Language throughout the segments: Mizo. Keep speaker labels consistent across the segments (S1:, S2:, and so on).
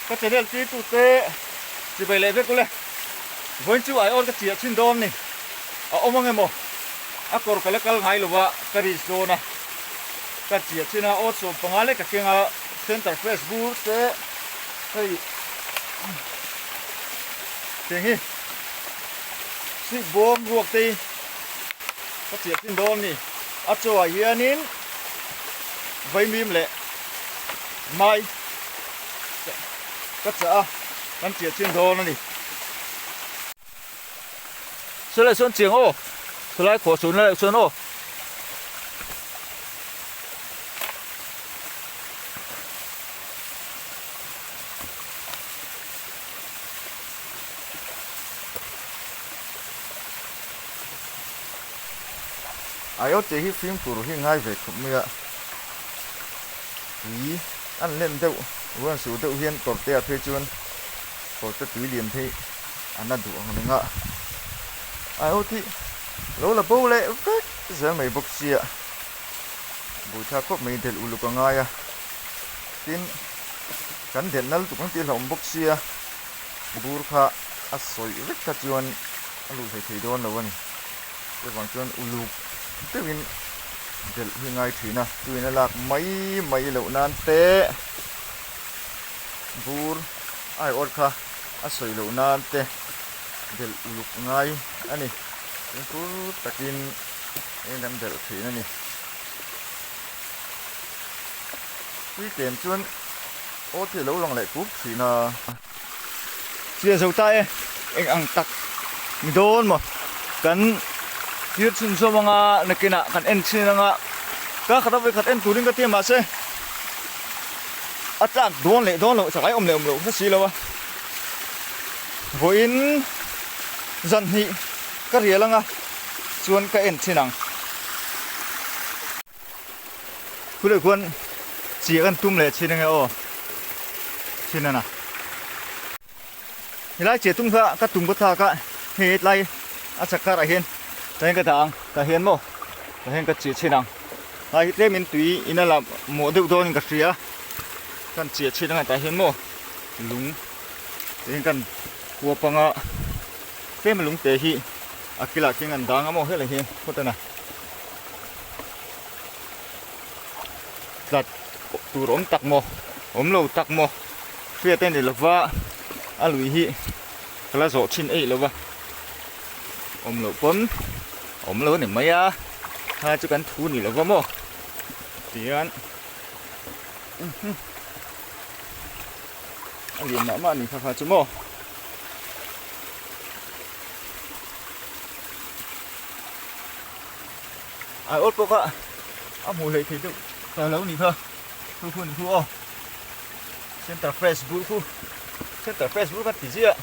S1: Ka channel tir tu te chibai leh vek ule. Vawiin chu aiawt ka chiah chhin dawn ni. A awm ang emaw? A kawr ka la kal ngai lo va, ka risk dawn a. Ka chiah chhin a, awt 15 lek ka keng a, center fresh bur te hei tiang hi sweet bawm ruak te hi ka chiah chhin dawn ni. A chaw ah hianin vaimim leh mai ka chah a, kan chiah chhin dawn a ni. Saw sawn chiang aw sawlai khawh suhna leh chuan aw. Aiawt tih hi fimkhur hi ngai ve khawp mai a, tui an len deuh ruan suh deuh hian kawrte ah phei chuan kawrte tui lian phei a na duh ang reng a, aiawt hi lo la bo leh vek zel mai bawk sia, buaithlak khawp mai delh uluk a ngai a, tin kan delh nal tuk ang tih hlauhawm bawk sia, bur kha a sawi vek kha chuan a luh hlei thei dawn lo a ni. Chuvang chuan uluk deuhin delh hi ngai thin a, tuin a lak mai mai loh nan te bur aiawt kha a sawi loh nan te delh uluk ngai a ni. Fimkhur takin eng kan delh thin a ni. Tui tlem chuan aw te a lo lang leh kup thin a. Chiah zo ta e, eng ang tak ni dawn maw? Kan thlir chhun zawm anga nakinah kan en chhin anga ka khat a vawikhat en turin ka ti a mahse a tlak dawn leh dawn loh chakai awm leh awm loh hre si lo a, vawiin zan hnih ka rial anga chuan ka en chhin ang. Khuleh khuan chiah kan tum leh chin ange aw chin ana helai chiah tum kha ka tum ka thlak a hei hetlai a chak karah hian tah hian ka dah ang tah hian maw tah hian ka chiah chhin ang tlai hi tlem in tui in a la mawh deuh dawn in ka hria kan chiah chhin anga tah hian maw lung te hian kan kuap anga tlem a lung te hi a kilah khian kan dang a maw helai hian phawt ana. Tlat tur awm tak maw awm lo tak maw hriat a ni lova a lui hi ka la zawh thin eih lova awm loh pawn awm lo a ni mai a kha chu kan thu ni lova maw tihian a lian mah mah a ni kha kha chu maw. Ai awt pawh kha a hmuh hleih theih deuh ta lo nih kha khu khu ni khu aw center fresh bur khu center fresh bur kha ti ziah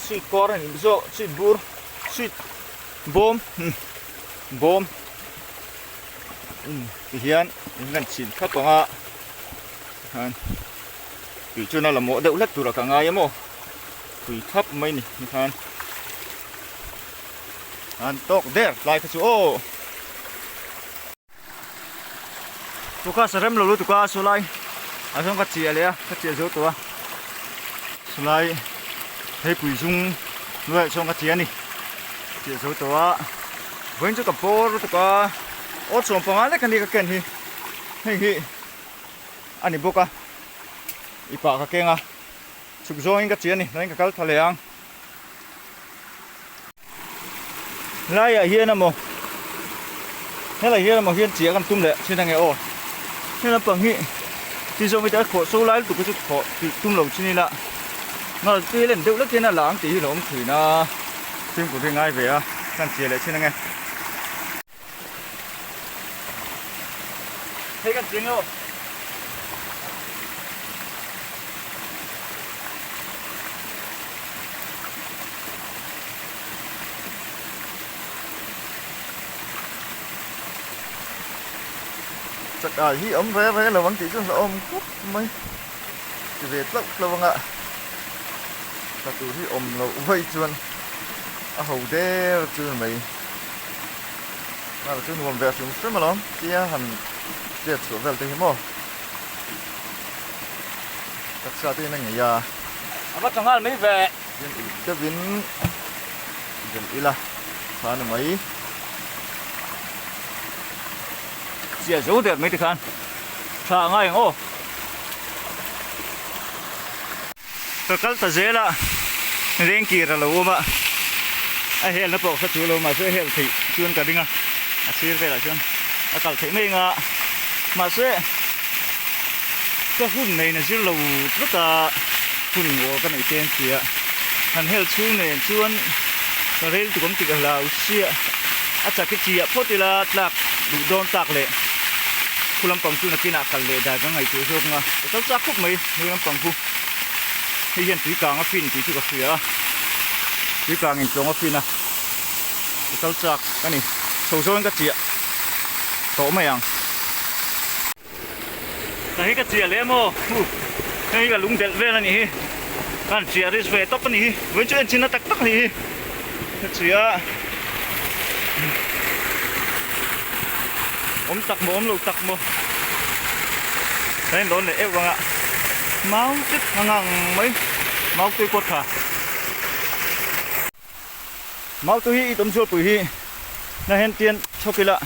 S1: sweet kawr a nih zawk sweet bur sweet bawm bawm ti hian in kan chhin thlap ang a khan tui chuan a la mawh deuh hlek tur a ka ngai a maw tui thlap mai ni khan. An tawk der tlai kha chu aw. Chu kha sa rem lo lutuk a saw lai a zawng ka chiah leh a ka chiah zo tawh a saw lai theipui zung hnuaiah chuan ka chiah a ni chiah zo tawh a vawiin chu ka bawr lutuk a aw 15 lek a ni ka ken hi hei hi a ni bawk a i pah ka keng a chhuk zawngin ka chiah a ni tlaiin ka kal tha leh ang. Laiah hian emaw helai hian emaw hian chiah kan tum leh thin ange aw heng lampang hi ti zawng hi khawh so lai lutuk hi chu khawh tih tum lo chin ila ngal te len deuh lek hian a la ang tih hi lo awm thin a fimkhur hi ngai ve a kan chiah leh thin ange hei kan chiang aw. Chakai hi awm ve ve lo ang tih chu hlauhawm khawp mai ti ve tlauh tlauh anga tla tur hi awm loh vaih chuan a ho der chu ni mai chu nuam ve hrim hrim alawm tia han chet chhuah vel te hi maw. Taksa te in a ngei a.
S2: A va tha nghal mai ve.
S1: Hian uluk deuhin belh ila tha ni mai.
S2: Chiah zo der mai tikhan tha a ngai ang aw.
S1: Ka kal ta zel a, lengkir a lo awm a, a helna pawh kha chu lo mahse a hel theih chuan ka ring a, a sir velah chuan a kal theih mai anga mahse ka hun neihna zir lo tlat a, hun awl ka neih te an ti a, han hel chhung nen chuan ka rel tuk awm tih ka hlau sia, a chak hi chiah phawt ila tlak duh dawn tak leh khu lampang chu nakinah kal leh dan ka ngaihtuah zawk ang a, ka kal chak khawp mai. Hei lampang khu hei hian tui kang a fin tih chu ka hria a, tui kang in tlawng a fin a, ka kal chak a ni, chho zawngin ka chiah tawh mai ang.
S2: Ka hi ka chiah leh maw hu hei hi ka lung delh vel a nih hi, ka han chiah risk ve tawp a nih hi, vawiin chu enchhin na tak tak a nih hi, ka chiah a awm tak maw awm lo tak maw ka en dawn leh euh ang a mau tep a ngang mai mau tui pawh tha
S1: mau tui hi i tawm chhuak pui hi na hian tian chhawk ila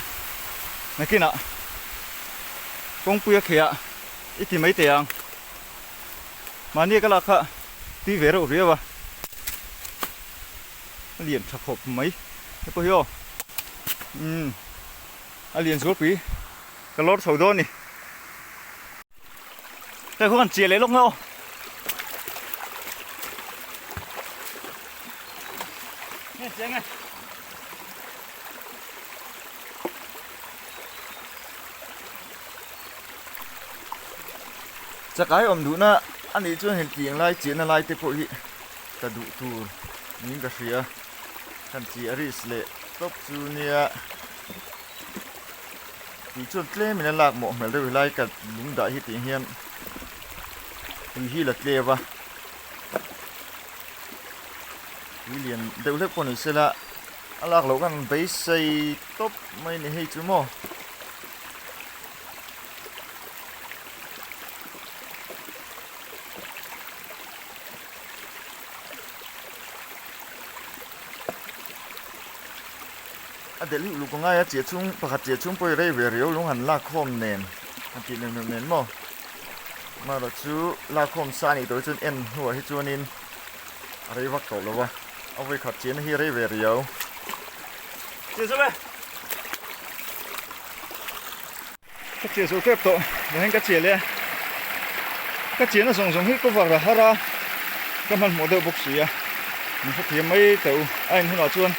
S1: nakinah kawngpui a kheh a i ti mai teh ang mahni ka lak kha tui ve reuh riau a. A lian tha khawp mai he pawh hi aw umm a lian zualpui ka lawr chho dawn a ni
S2: hei khaw kan chiah leh lawk nge aw nge chiah nge.
S1: Chakai awm duhna a nih chuan hei tiang lai chiahna lai te pawh hi ka duh tur niin ka hria kan chi a risk leh tawp chu nia tui chuan tlem in a lak mawh hmel deuh helai ka lung dah hi tih hian tui hi la tleu a tui lian deuh hlek pawh ni sela a lak loh khan beisei tawp mai ni hei chu maw. A delh hi uluk a ngai a, chiah chhung pakhat chiah chhung pawh hi rei ve riau lung han lak khawm nen han tih neuh neuh nen maw amaherawh chu lak khawm sa anih tawh hi chuan en hnuah hi chuanin a rei vak tawh lo a, a vawi khat chiahna hi rei ve riau.
S2: Chiah zawk e.
S1: Ka chiah zo tep tawh vahin ka chiah leh a, ka chiahna zawng zawng hi cover a har a, ka hmanhmawh deuh bawk si a, min hrethiam mai teh u, a in hunah chuan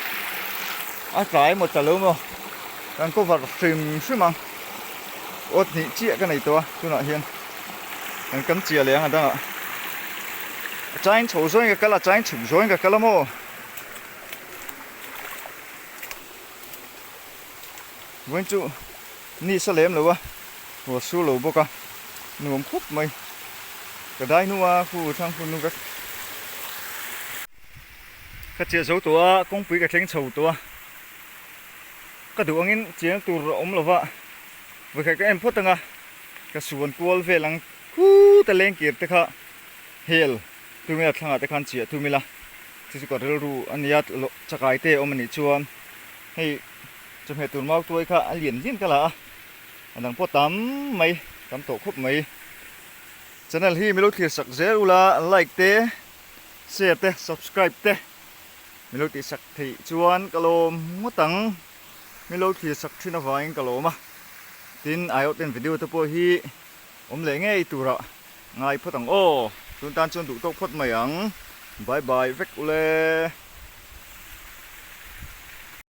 S1: a tlai emaw tla lo maw kan cover hrim hrim ang, awt hnih chiah ka nei tawh a tunah hian kan kan chiah leh ang a dangah a chain chho zawngin ka kal a, a chain chhuk zawngin ka kal a maw. Vawiin chu ni sa lem lo a, ruah sur lo bawk a, nuam khawp mai. Ka dai hnu a, khu thlang hun nu ka ka chiah zo tawh a, kawngpui ka thleng chho tawh a, ka duh angin chiahna tur a awm lo va, vawikhat ka en phawt ang a, ka suan kual vel ang khut a lengkir te kha hel tumila thlangah te khan chiah tum ila, chu chu ka rilru a nia chakai te a awm a nih chuan hei. Chawhmeh tur mau tuai kha a lian lian ka la a, a dang pawh tam mai, tam tawh khawp mai. Channel hi milo thlir sak zel ula, like te, share te, subscribe te milo tih sak theih chuan ka lawm ngawt ang. Milo thlir sak thin avangin ka lawm a, tin aiawh ten video te pawh hi awm leh ngei turah ngai phawt ang aw. Tun tan chuan duh tawk phawt mai ang. Bye bye vek ule.